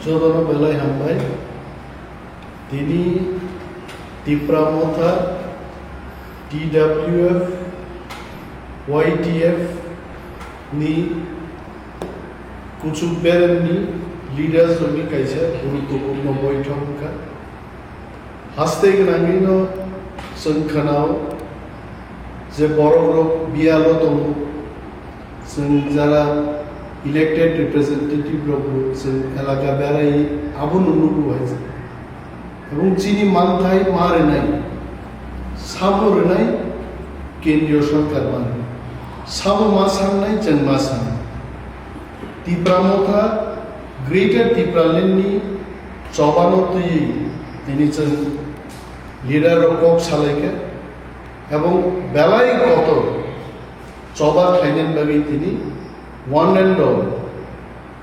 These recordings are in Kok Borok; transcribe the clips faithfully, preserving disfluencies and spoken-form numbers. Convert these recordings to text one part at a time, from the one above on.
Jotono belai hambai. Tini Tipra Motha, T W F, Y T F ni kuchuk beremni leaders rokni kaisa guruttopurno boithok wngkha. Haste gwnangwino chwng khwnao je borokrok biyalo tongo, chwng jara elected representative rokbo chwng elaka berai abono nugo hai. Ebong chini manthai ma rwnai, sabo rwnai kendriyo sorkar mano. Sabo ma sangnai, chwng ma sangnai. Tipra Motha, Greater Tipraland ni chobano twiwi tini chwng leader rok kok salaikha. Ebong belai kotor choba khlainani bagwi tini one and all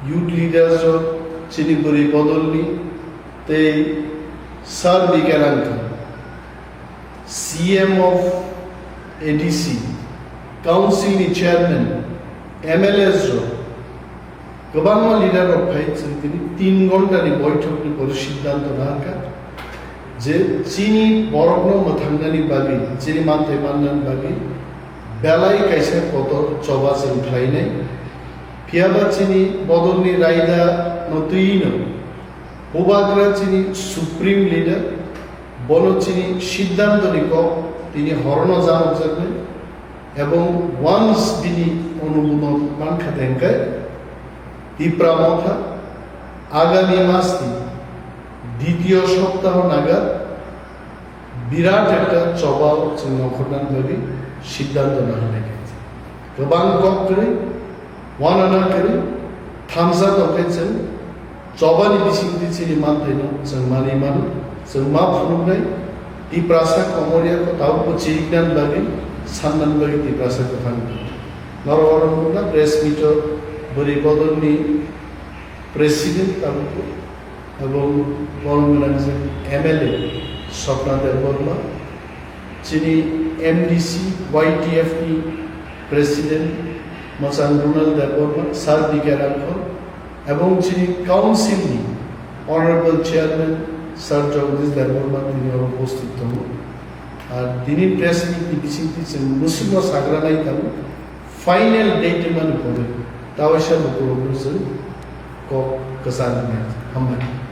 youth leaders rok, chini bwrwi bodolni tei Sir Bikerang C M of A D C, Council ni Chairman, M L As rok, kwbangma leader rok phai chwng tini tin ghonta ni boithok ni pore siddhanto nangkha je chini borokno mwthangnani bagwi, chini manthai mannani bagwi belai kaisa kotor choba chwng khlainai. Phiyaba chini bodolni raida no twi no Bubagra chini supreme leader, bono chini siddhanto ni kok tini horono janokjaknai, ebong once bini onubodon mankha dengkai, Tipra Motha agami mas ni ditiyo soptaho naga birat ekta chobao chwng nongkhornani bagwi siddhanto naharnai khe. Kwbang kok kwrwi, wanana kwrwi, thamsa tongkhe chwng chobani bisingtwi chini manthaino chwng manwi mano, chwng ma phunuknai, Tiprasa Komoria ko tabukbo chiriknani bagwi, sannani bagwi Tiprasa kwthang tongo. Norok oro nukna press meet-o bwrwi bodolni president tabukbo, ebong borom gwnang je M L A Swapna Debbarma, chini M D C Y T F ni president mwchang Ronald Debbarma, Sir B K Rangkhol, ebong chini council ni honorable chairman Sir Jagadish Debbarma tini oro upasthit tongo. Ar tini press meet ni bisingtwi chwng mwswkno sagra nai tongo. Final date mani pore tawaisa bukurokno chwng kok kwchang hambai.